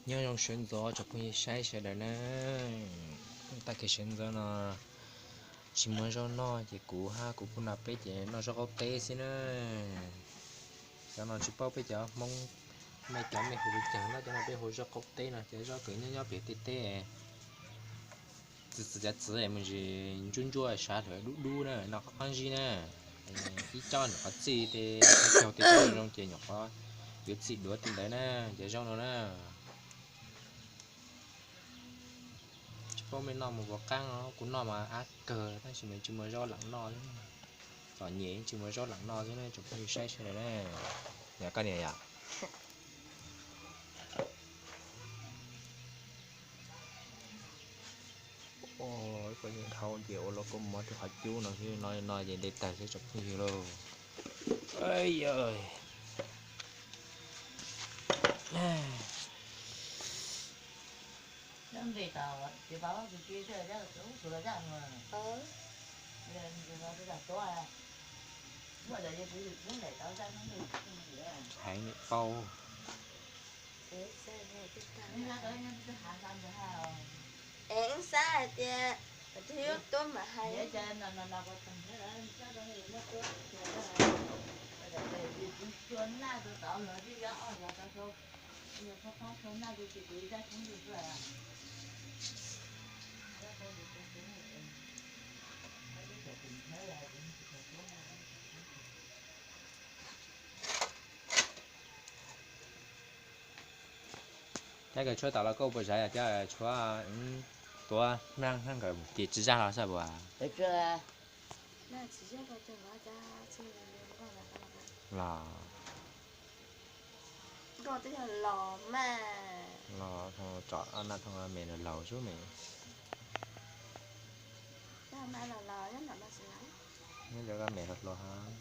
Nyob zoo sawv ntxov tsoom phooj ywg saib sawv daws na. Tag kis sawv ntxov no tsis muaj zaub noj ces kuv hab kuv poj niam peb ces noj zaub qaub teb xwb na. Cov no tsis paub peb cov Hmoob, mej cov mej hu li cas no, cov no peb hu zaub qaub teb no, cov zaub kws nyob nyob pem tej teb, txwv txwv cov txwv mus ntsis ntsuab ntsuab sav hlawv dub dub na, noj qab zib na. Ib tsob nyuam qhuav txij tej, tej caug tej tsob zoo ces nyuam qhuav yuav txim duav tej ntawd na, cov zaub no na. Tsis paub mej noj mus puas qaab, kuv noj mas ab kawg tab sis mas tsis muaj zaub leem noj. Txom nyem tsis muaj zaub leem noj xwb ne tsoom phooj ywg saib sawv daws na. Yog koj niam yom. Ib qho yeej dhau ces ua los kua mov rau qhov cub no xwb, no no ces nte tawg xwb tsoom phooj ywg lauj. Heev li paub. Es wb xav hais tias twb yog tuab mam hais. Cov kws tshuab tom los koj puas zam, cov tshuab tuav maj nkawd ces tsis zaj los sab puas? Los los tsom naj thooj me laug sub me. Nyob cov koj me hluas hluas hab.